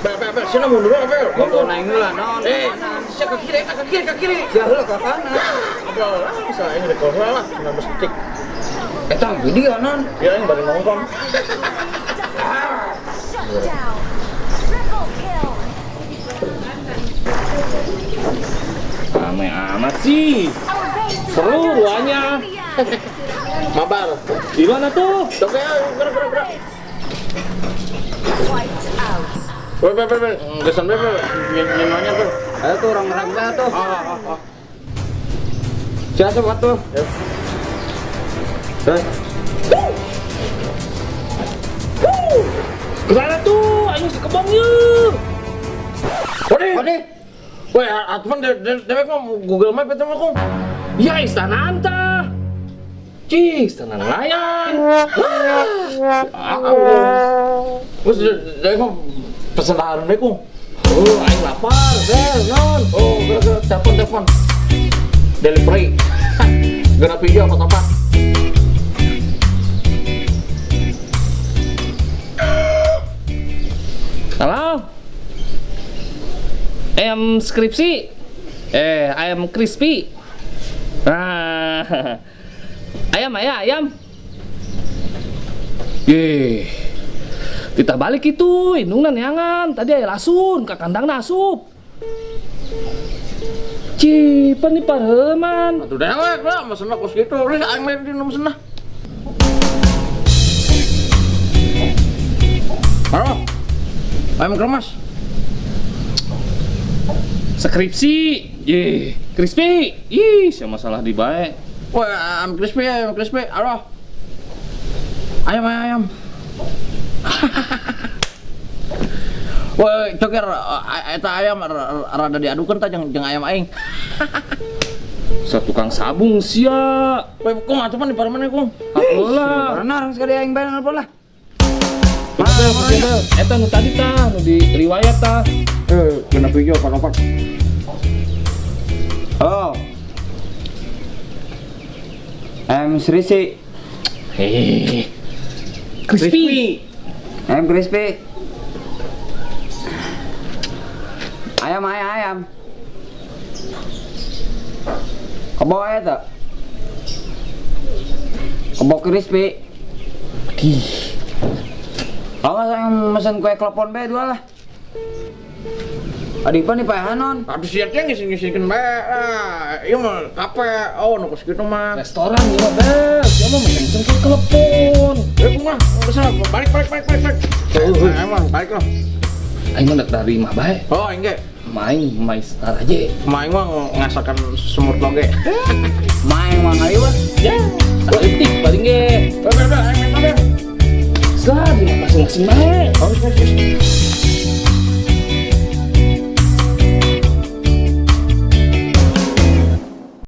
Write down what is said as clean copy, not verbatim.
Bel, bel, bel, sini mundur bel. Mundur naik heula naon? Eh, sia ke kiri, ke kiri, ke kiri. Sia heula ka kanan. Abel, ah, bisa ini rekor lah, 19 detik. Eta video non. Ya, ini baru nongkrong. Shut down. Triple kill. Rame amat sih. Our base is Seru under ruannya. attack. Mabar. Di mana tuh? Oke, gerak, gerak, gerak. Wiped out. Bel, bel, bel, bel. Gesan bel, bel. Nyenanya tuh. Ayo tuh orang-orang banget tuh. Ah, ah, ah. Siapa tuh? Ya. Terus. Kesana tuh, ayo si kebong yuk. Waduh. Waduh. Weh, atuh dewek mah Google Map itu mah kong. Ya istana anta. Cih, istana nelayan. Aku. Terus dewek mah pesen dahareun we kong. Oh, aing lapar, bel, non. Oh, gerak, gerak, telepon, telepon. Delivery. Genap hijau apa apa? Halo. Ayam skripsi. Ayam crispy. Nah. Ayam, ayam, ayam. Ye. Titah balik itu, indungna neangan. Tadi aya lasun ka kandang asup. Cipan nih pareman. Atuh dewek lah, mesenna kos kitu. Geus aing lain di nu mesenna. Halo. Ayam kremes. Skripsi. Ye, crispy. Ih, siapa masalah di bae. Wah, ayam crispy, ayam crispy. Halo. Ayam, ayam, ayam. Wah, coker eta ayam rada diadukeun tah jeung ayam aing. Sa tukang sabung sia. Weh, kong atuh pan di paremana kong? Apalah. Karena orang sekali aing bae nelpon lah. Bel, bel. Eta nu tadi tah, nu di riwayat tah. Eh, genep hijau opat. Oh. Ayam serisi. Hehehe. Crispy. Ayam crispy. Ayam, ayam, ayam. Kebo aya teu? Kebo crispy. Ih, Oh, nggak saya mesen kue klepon bae dua lah. Adik pan nih Pak Hanon. Aduh siapnya ngisin-ngisinkeun bae lah. Ieu mah kape. Oh, nu kos kitu mah. Restoran ieu mah, Bel. Sia mah mesen kue klepon. Eh, kumaha? Geus balik, balik, balik, balik, balik. Ayam mah balik lah. Aing mah dari imah bae. Oh, aing ge. Main main star aja. Main mah ngasakan semut loge. Main mah ngaliwat. Ya, politik paling ge. Bel, bel, bel, aing minta bel. Setelah di masing-masing bae. Oh, geus, geus, geus.